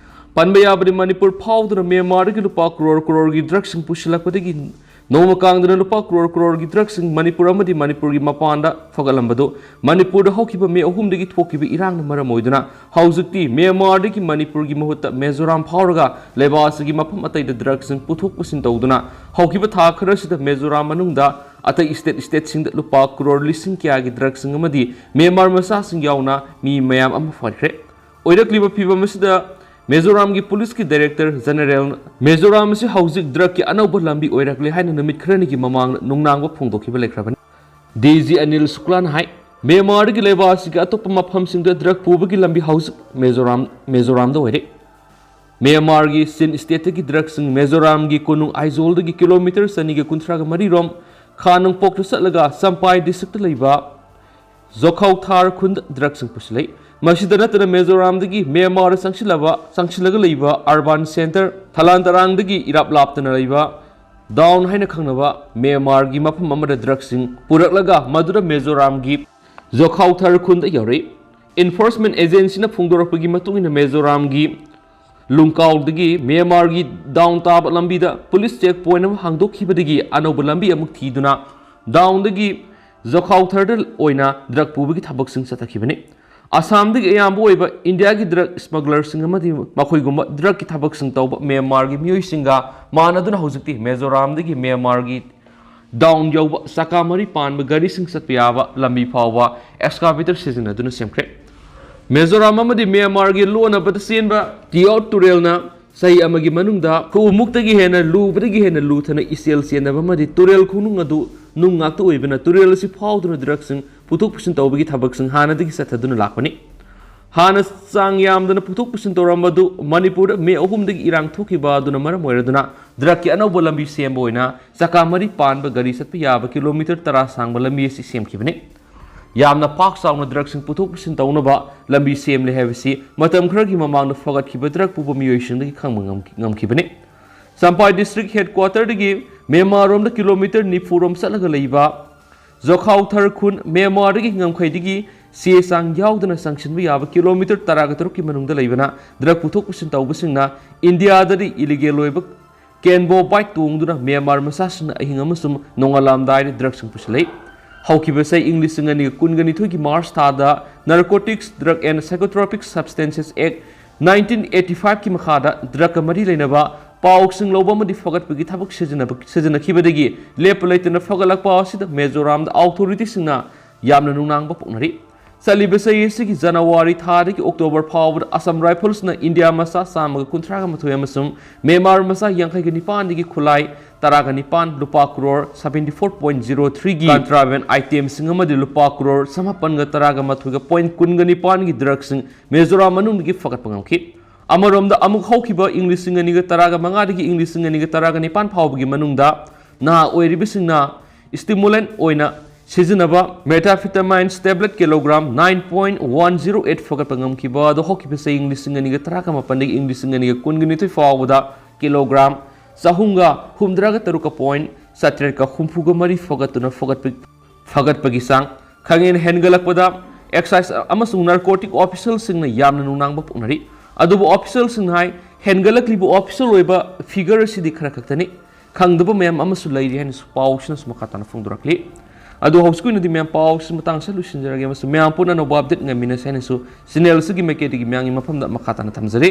ꯄꯟꯕ ꯌꯥꯕꯗꯤ ꯃꯅꯤꯄꯨꯔ ꯐꯥꯎꯗꯨꯅ ꯃ꯭ꯌꯥꯟꯃꯥꯔꯗꯒꯤ ꯂꯨꯄꯥ crore croreꯒꯤ drugsꯁꯤꯡ ꯄꯨꯁꯤꯜꯂꯛꯄꯗꯒꯤ ꯅꯣꯡꯃ ꯀꯥꯡꯗꯅ ꯂꯨꯄꯥ crore croreꯒꯤ drugsꯁꯤꯡ ꯃꯅꯤꯄꯨꯔ ꯑꯃꯗꯤ ꯃꯅꯤꯄꯨꯔꯒꯤ ꯃꯄꯥꯟꯗ ꯐꯒꯠꯂꯝꯕꯗꯨ ꯃꯅꯤꯄꯨꯔꯗ ꯍꯧꯈꯤꯕ ꯃꯦ ꯑꯍꯨꯝꯗꯒꯤ ꯊꯣꯛꯈꯤꯕ ꯏꯔꯥꯡꯅ ꯃꯔꯝ ꯑꯣꯏꯗꯨꯅ ꯍꯧꯖꯤꯛꯇꯤ ꯃ꯭ꯌꯥꯟꯃꯥꯔꯗꯒꯤ ꯃꯅꯤꯄꯨꯔꯒꯤ ꯃꯍꯨꯠꯇ ꯃꯤꯖꯣꯔꯥꯝ ꯐꯥꯎꯔꯒ ꯂꯩꯕꯥꯛ ꯑꯁꯤꯒꯤ ꯃꯐꯝ ꯑꯇꯩꯗ drugsꯁꯤꯡ ꯄꯨꯊꯣꯛ ꯄꯨꯁꯤꯟ ꯇꯧꯗꯨꯅ ꯍꯧꯈꯤꯕ ꯊꯥ ꯈꯔꯁꯤꯗ ꯃꯤꯖꯣꯔꯥꯝ ꯃꯅꯨꯡꯗ ꯑꯇꯩ state stateꯁꯤꯡꯗ ꯂꯨꯄꯥ crore ꯂꯤꯁꯤꯡ ꯀꯌꯥꯒꯤ drugsꯁꯤꯡ ꯑꯃꯗꯤ ꯃ꯭ꯌꯥꯟꯃꯥꯔ ꯃꯆꯥꯁꯤꯡ ꯌꯥꯎꯅ ꯃꯤ ꯃꯌꯥꯝ ꯑꯃ ꯐꯥꯈ꯭ꯔꯦ꯫ ꯑꯣꯏꯔꯛꯂꯤꯕ ꯐꯤꯕꯝ ꯑꯁꯤꯗ ꯃꯤꯖꯣꯔꯥꯝꯒꯤ ꯄꯨꯂꯤꯁꯀꯤ director generalꯅ ꯃꯤꯖꯣꯔꯥꯝ ꯑꯁꯤ ꯍꯧꯖꯤꯛ drugꯀꯤ ꯑꯅꯧꯕ ꯂꯝꯕꯤ ꯑꯣꯏꯔꯛꯂꯦ ꯍꯥꯏꯅ ꯅꯨꯃꯤꯠ ꯈꯔꯅꯤꯒꯤ ꯃꯃꯥꯡꯗ ꯅꯨꯡꯅꯥꯡꯕ ꯐꯣꯡꯗꯣꯛꯈꯤꯕ ꯂꯩꯈ꯭ꯔꯕꯅꯤ꯫ DG ꯑꯅꯤꯜ ꯁꯨꯀ꯭ꯂꯥꯅ ꯍꯥꯏ, ꯃ꯭ꯌꯥꯟꯃꯥꯔꯗꯒꯤ ꯂꯩꯕꯥꯛ ꯑꯁꯤꯒꯤ ꯑꯇꯣꯞꯄ ꯃꯐꯝꯁꯤꯡꯗ drug ꯄꯨꯕꯒꯤ ꯂꯝꯕꯤ ꯍꯧꯖꯤꯛ ꯃꯤꯖꯣꯔꯥꯝ, ꯃꯤꯖꯣꯔꯥꯝꯗ ꯑꯣꯏꯔꯦ꯫ ꯃ꯭ꯌꯥꯟꯃꯥꯔꯒꯤ ꯆꯤꯟ stateꯇꯒꯤ drugsꯁꯤꯡ ꯃꯤꯖꯣꯔꯥꯝꯒꯤ ꯀꯣꯅꯨꯡ ꯑꯥꯏꯖꯣꯜꯗꯒꯤ kilometre ꯆꯅꯤꯒ ꯀꯨꯟꯊ꯭ꯔꯥꯒ ꯃꯔꯤ ꯔꯣꯝ ꯈꯥ ꯅꯣꯡꯄꯣꯛꯇ ꯆꯠꯂꯒ ꯆꯝꯄꯥꯏ districtꯇ ꯂꯩꯕ ꯖꯣꯈꯥꯎꯊꯥꯔ ꯈꯨꯟꯗ drugsꯁꯤꯡ ꯄꯨꯁꯤꯜꯂꯛꯏ꯫ ꯃꯁꯤꯗ ꯅꯠꯇꯅ ꯃꯤꯖꯣꯔꯥꯝꯗꯒꯤ ꯃ꯭ꯌꯥꯟꯃꯥꯔꯗ ꯆꯪꯁꯤꯜꯂꯕ, ꯆꯪꯁꯤꯜꯂꯒ ꯂꯩꯕ urban centre ꯊꯂꯥꯟ ꯇꯔꯥꯡꯗꯒꯤ ꯏꯔꯥꯞ ꯂꯥꯞꯇꯅ ꯂꯩꯕ ꯗꯥꯎꯟ ꯍꯥꯏꯅ ꯈꯪꯅꯕ ꯃ꯭ꯌꯥꯟꯃꯥꯔꯒꯤ ꯃꯐꯝ ꯑꯃꯗ drugsꯁꯤꯡ ꯄꯨꯔꯛꯂꯒ ꯃꯗꯨꯗ ꯃꯤꯖꯣꯔꯥꯝꯒꯤ ꯖꯣꯈꯥꯎꯊꯥꯔ ꯈꯨꯟꯗ ꯌꯧꯔꯛꯏ꯫ Enforcement agencyꯅ ꯐꯣꯡꯗꯣꯔꯛꯄꯒꯤ ꯃꯇꯨꯡ ꯏꯟꯅ ꯃꯤꯖꯣꯔꯥꯝꯒꯤ ꯂꯨꯡꯀꯥꯎꯗꯒꯤ ꯃ꯭ꯌꯥꯟꯃꯥꯔꯒꯤ ꯗꯥꯎꯟ ꯇꯥꯕ ꯂꯝꯕꯤꯗ ꯄꯨꯂꯤꯁ check point ꯑꯃ ꯍꯥꯡꯗꯣꯛꯈꯤꯕꯗꯒꯤ ꯑꯅꯧꯕ ꯂꯝꯕꯤ ꯑꯃꯨꯛ ꯊꯤꯗꯨꯅ ꯗꯥꯎꯟꯗꯒꯤ ꯖꯣꯈꯥꯎꯊꯔꯗ ꯑꯣꯏꯅ drug ꯄꯨꯕꯒꯤ ꯊꯕꯛꯁꯤꯡ ꯆꯠꯊꯈꯤꯕꯅꯤ꯫ ꯑꯁꯥꯝꯗꯒꯤ ꯑꯌꯥꯝꯕ ꯑꯣꯏꯕ ꯏꯟꯗꯤꯌꯥꯒꯤ drug smugglerꯁꯤꯡ ꯑꯃꯗꯤ ꯃꯈꯣꯏꯒꯨꯝꯕ drugꯀꯤ ꯊꯕꯛꯁꯤꯡ ꯇꯧꯕ ꯃ꯭ꯌꯥꯟꯃꯥꯔꯒꯤ ꯃꯤꯑꯣꯏꯁꯤꯡꯒ ꯃꯥꯟꯅꯗꯨꯅ ꯍꯧꯖꯤꯛꯇꯤ ꯃꯤꯖꯣꯔꯥꯝꯗꯒꯤ ꯃ꯭ꯌꯥꯟꯃꯥꯔꯒꯤ ꯗꯥꯎꯟ ꯌꯧꯕ ꯆꯀꯥ ꯃꯔꯤ ꯄꯥꯟꯕ ꯒꯥꯔꯤꯁꯤꯡ ꯆꯠꯄ ꯌꯥꯕ ꯂꯝꯕꯤ ꯐꯥꯎꯕ excavator ꯁꯤꯖꯤꯟꯅꯗꯨꯅ ꯁꯦꯝꯈ꯭ꯔꯦ꯫ ꯃꯤꯖꯣꯔꯥꯝ ꯑꯃꯗꯤ ꯃ꯭ꯌꯥꯟꯃꯥꯔꯒꯤ ꯂꯣꯟꯅꯕꯗ ꯆꯦꯟꯕ ꯇꯤꯌꯥꯎꯠ ꯇꯨꯔꯦꯜꯅ ꯆꯍꯤ ꯑꯃꯒꯤ ꯃꯅꯨꯡꯗ ꯈꯨꯃꯨꯛꯇꯒꯤ ꯍꯦꯟꯅ ꯂꯨꯕꯗꯒꯤ ꯍꯦꯟꯅ ꯂꯨꯊꯅ ꯏꯆꯦꯜ ꯆꯦꯟꯅꯕ ꯑꯃꯗꯤ ꯇꯨꯔꯦꯜ ꯈꯣꯡꯅꯨꯡ ꯑꯗꯨ ꯅꯨꯡ ꯉꯥꯛꯇ ꯑꯣꯏꯕꯅ ꯇꯨꯔꯦꯜ ꯑꯁꯤ ꯐꯥꯎꯗꯨꯅ drugsꯁꯤꯡ ꯄꯨꯊꯣꯛ ꯄꯨꯁꯤꯟ ꯇꯧꯕꯒꯤ ꯊꯕꯛꯁꯤꯡ ꯍꯥꯟꯅꯗꯒꯤ ꯆꯠꯊꯗꯨꯅ ꯂꯥꯛꯄꯅꯤ꯫ ꯍꯥꯟꯅ ꯆꯥꯡ ꯌꯥꯝꯗꯅ ꯄꯨꯊꯣꯛ ꯄꯨꯁꯤꯟ ꯇꯧꯔꯝꯕꯗꯨ ꯃꯅꯤꯄꯨꯔꯗ ꯃꯦ ꯑꯍꯨꯝꯗꯒꯤ ꯏꯔꯥꯡ ꯊꯣꯛꯈꯤꯕ ꯑꯗꯨꯅ ꯃꯔꯝ ꯑꯣꯏꯔꯗꯨꯅ drugꯀꯤ ꯑꯅꯧꯕ ꯂꯝꯕꯤ ꯁꯦꯝꯕ ꯑꯣꯏꯅ ꯆꯀꯥ ꯃꯔꯤ ꯄꯥꯟꯕ ꯒꯥꯔꯤ ꯆꯠꯄ ꯌꯥꯕ kilometre ꯇꯔꯥ ꯁꯥꯡꯕ ꯂꯝꯕꯤ ꯑꯁꯤ ꯁꯦꯝꯈꯤꯕꯅꯤ꯫ ꯌꯥꯝꯅ ꯄꯥꯛ ꯆꯥꯎꯅ ꯗ꯭ꯔꯒꯁꯤꯡ ꯄꯨꯊꯣꯛ ꯄꯨꯁꯤꯟ ꯇꯧꯅꯕ ꯂꯝꯕꯤ ꯁꯦꯝꯂꯦ ꯍꯥꯏꯕꯁꯤ ꯃꯇꯝ ꯈꯔꯒꯤ ꯃꯃꯥꯡꯗ ꯐꯒꯠꯈꯤꯕ ꯗ꯭ꯔꯒ ꯄꯨꯕ ꯃꯤꯑꯣꯏꯁꯤꯡꯗꯒꯤ ꯈꯪꯕ ꯉꯝꯈꯤ- ꯉꯝꯈꯤꯕꯅꯤ꯫ ꯆꯝꯄꯥꯏ ꯗꯤꯁꯇ꯭ꯔꯤꯛ ꯍꯦꯗꯀ꯭ꯋꯥꯇꯔꯗꯒꯤ ꯃ꯭ꯌꯥꯟꯃꯥꯔꯔꯣꯝꯗ ꯀꯤꯂꯣꯃꯤꯇꯔ ꯅꯤꯐꯨ ꯔꯣꯝ ꯆꯠꯂꯒ ꯂꯩꯕ ꯖꯣꯈꯥꯎꯊꯔ ꯈꯨꯟ, ꯃ꯭ꯌꯥꯟꯃꯥꯔꯗꯒꯤ ꯉꯝꯈꯩꯗꯒꯤ ꯆꯦ ꯆꯥꯡ ꯌꯥꯎꯗꯅ ꯆꯪꯁꯤꯟꯕ ꯌꯥꯕ ꯀꯤꯂꯣꯃꯤꯇꯔ ꯇꯔꯥꯒ ꯇꯔꯨꯛꯀꯤ ꯃꯅꯨꯡꯗ ꯂꯩꯕꯅ ꯗ꯭ꯔꯒ ꯄꯨꯊꯣꯛ ꯄꯨꯁꯤꯟ ꯇꯧꯕꯁꯤꯡꯅ ꯏꯟꯗꯤꯌꯥꯗꯗꯤ ꯏꯂꯤꯒꯦꯜ ꯑꯣꯏꯕ ꯀꯦꯟꯕꯣ ꯕꯥꯏꯛ ꯇꯣꯡꯗꯨꯅ ꯃ꯭ꯌꯥꯟꯃꯥꯔ ꯃꯆꯥꯁꯤꯡꯅ ꯑꯍꯤꯡ ꯑꯃꯁꯨꯡ ꯅꯣꯡꯉꯥꯜꯂꯝꯗꯥꯏꯗ ꯗ꯭ꯔꯒꯁꯤꯡ ꯄꯨꯁꯤꯜꯂꯛꯏ꯫ ꯍꯧꯈꯤꯕ ꯆꯍꯤ ꯏꯪ ꯂꯤꯁꯤꯡ ꯑꯅꯤꯒ ꯀꯨꯟꯒ ꯅꯤꯊꯣꯏꯒꯤ ꯃꯥꯔꯆ ꯊꯥꯗ Narcotics, Drug and Psychotropic Substances Act nineteen eighty five ꯀꯤ ꯃꯈꯥꯗ ꯗ꯭ꯔꯒꯀ ꯃꯔꯤ ꯂꯩꯅꯕ ꯄꯥꯎꯁꯤꯡ ꯂꯧꯕ ꯑꯃꯗꯤ ꯐꯒꯠꯄꯒꯤ ꯊꯕꯛ ꯁꯤꯖꯤꯟꯅꯕ- ꯁꯤꯖꯤꯟꯅꯈꯤꯕꯗꯒꯤ ꯂꯦꯞꯄ ꯂꯩꯇꯅ ꯐꯒꯠꯂꯛꯄ ꯑꯁꯤꯗ ꯃꯤꯖꯣꯔꯥꯝꯗ ꯑꯣꯊꯣꯔꯤꯇꯤꯁꯤꯡꯅ ꯌꯥꯝꯅ ꯅꯨꯡꯅꯥꯡꯕ ꯄꯣꯛꯅꯔꯤ꯫ ꯆꯠꯂꯤꯕ ꯆꯍꯤ ꯑꯁꯤꯒꯤ ꯖꯅꯋꯥꯔꯤ ꯊꯥꯗꯒꯤ ꯑꯣꯛꯇꯣꯕꯔ ꯐꯥꯎꯕꯗ ꯑꯁꯥꯝ ꯔꯥꯏꯐꯜꯁꯅ ꯏꯟꯗꯤꯌꯥ ꯃꯆꯥ ꯆꯥꯝꯃꯒ ꯀꯨꯟꯊ꯭ꯔꯥꯒ ꯃꯥꯊꯣꯏ ꯑꯃꯁꯨꯡ ꯃ꯭ꯌꯥꯟꯃꯥꯔ ꯃꯆꯥ ꯌꯥꯡꯈꯩꯒ ꯅꯤꯄꯥꯟꯗꯒꯤ ꯈꯨꯠꯂꯥꯏ ꯇꯔꯥꯒ ꯅꯤꯄꯥꯟ, ꯂꯨꯄꯥ crore seventy four point zero three ꯒꯤ ꯀꯟꯇ꯭ꯔꯥꯕꯦꯟ ꯑꯥꯏꯇꯦꯝꯁꯤꯡ ꯑꯃꯗꯤ ꯂꯨꯄꯥ ꯀ꯭ꯔꯣꯔ ꯆꯃꯥꯄꯟꯒ ꯇꯔꯥꯒ ꯃꯥꯊꯣꯏꯒ ꯄꯣꯏꯟ ꯀꯨꯟꯒ ꯅꯤꯄꯥꯟꯒꯤ ꯗ꯭ꯔꯒꯁꯤꯡ ꯃꯤꯖꯣꯔꯥꯝ ꯃꯅꯨꯡꯗꯒꯤ ꯐꯒꯠꯄ ꯉꯝꯈꯤ꯫ ꯑꯃꯔꯣꯝꯗ, ꯑꯃꯨꯛ ꯍꯧꯈꯤꯕ ꯏꯪ ꯂꯤꯁꯤꯡ ꯑꯅꯤꯒ ꯇꯔꯥꯒ ꯃꯉꯥꯗꯒꯤ ꯏꯪ ꯂꯤꯁꯤꯡ ꯑꯅꯤꯒ ꯇꯔꯥꯒ ꯅꯤꯄꯥꯟ ꯐꯥꯎꯕꯒꯤ ꯃꯅꯨꯡꯗ ꯅꯍꯥ ꯑꯣꯏꯔꯤꯕꯁꯤꯡꯅ ꯁ꯭ꯇꯤꯃꯨꯂꯦꯟꯠ ꯑꯣꯏꯅ ꯁꯤꯖꯤꯟꯅꯕ methamphetamine tablet kilogram nine point one zero eight ꯐꯒꯠꯄ ꯉꯝꯈꯤꯕ ꯑꯗꯨ ꯍꯧꯈꯤꯕ ꯆꯍꯤ ꯂꯤꯁꯤꯡ ꯑꯅꯤꯒ ꯇꯔꯥꯒ ꯃꯥꯄꯟꯗꯒꯤ ꯏꯪ ꯂꯤꯁꯤꯡ ꯑꯅꯤꯒ ꯀꯨꯟꯒ ꯅꯤꯊꯣꯏ ꯐꯥꯎꯕꯗ ꯀꯤꯂꯣꯒ꯭ꯔꯥꯝ ꯆꯍꯨꯝꯒ ꯍꯨꯝꯗ꯭ꯔꯥꯒ ꯇꯔꯨꯛꯀ ꯄꯣꯏꯟ ꯆꯥꯇ꯭ꯔꯦꯠꯀ ꯍꯨꯝꯐꯨꯒ ꯃꯔꯤ ꯐꯒꯠꯇꯨꯅ ꯐꯒꯠꯄ- ꯐꯒꯠꯄꯒꯤ ꯆꯥꯡ ꯈꯪꯍꯦꯟ ꯍꯦꯟꯒꯠꯂꯛꯄꯗ ꯑꯦꯛꯁꯥꯏꯁ ꯑꯃꯁꯨꯡ ꯅꯥꯔꯀꯣꯇꯤꯛ ꯑꯣꯐꯤꯁꯤꯌꯦꯜꯁꯤꯡꯅ ꯌꯥꯝꯅ ꯅꯨꯡꯅꯥꯡꯕ ꯄꯣꯛꯅꯔꯤ꯫ ꯑꯗꯨꯕꯨ ꯑꯣꯐꯤꯁꯤꯌꯦꯜꯁꯤꯡꯅ ꯍꯥꯏ, ꯍꯦꯟꯒꯠꯂꯛꯂꯤꯕ ꯑꯣꯐꯤꯁꯤꯌꯦꯜ ꯑꯣꯏꯕ ꯐꯤꯒꯔ ꯑꯁꯤꯗꯤ ꯈꯔ ꯈꯛꯇꯅꯤ꯫ ꯈꯪꯗꯕ ꯃꯌꯥꯝ ꯑꯃꯁꯨ ꯂꯩꯔꯤ ꯍꯥꯏꯅꯁꯨ ꯄꯥꯎꯁꯤꯅꯁꯨ ꯃꯈꯥ ꯇꯥꯅ ꯐꯣꯡꯗꯣꯔꯛꯂꯤ꯫ ꯑꯗꯨ ꯍꯧꯖꯤꯛꯀꯤ ꯑꯣꯏꯅꯗꯤ ꯃꯌꯥꯝ ꯄꯥꯎꯁꯤ ꯃꯇꯥꯡꯁꯤꯗ ꯂꯣꯏꯁꯤꯟꯖꯔꯒꯦ ꯑꯃꯁꯨꯡ ꯃꯌꯥꯝ ꯄꯨꯟꯅ ꯑꯅꯧꯕ ꯑꯞꯗꯦꯠ ꯉꯥꯏꯃꯤꯟꯅꯁꯤ ꯍꯥꯏꯅꯁꯨ ꯆꯦꯅꯦꯜꯁꯤꯒꯤ ꯃꯥꯏꯀꯩꯗꯒꯤ ꯃꯌꯥꯝꯒꯤ ꯃꯐꯝꯗ ꯃꯈꯥ ꯇꯥꯅ ꯊꯝꯖꯔꯤ꯫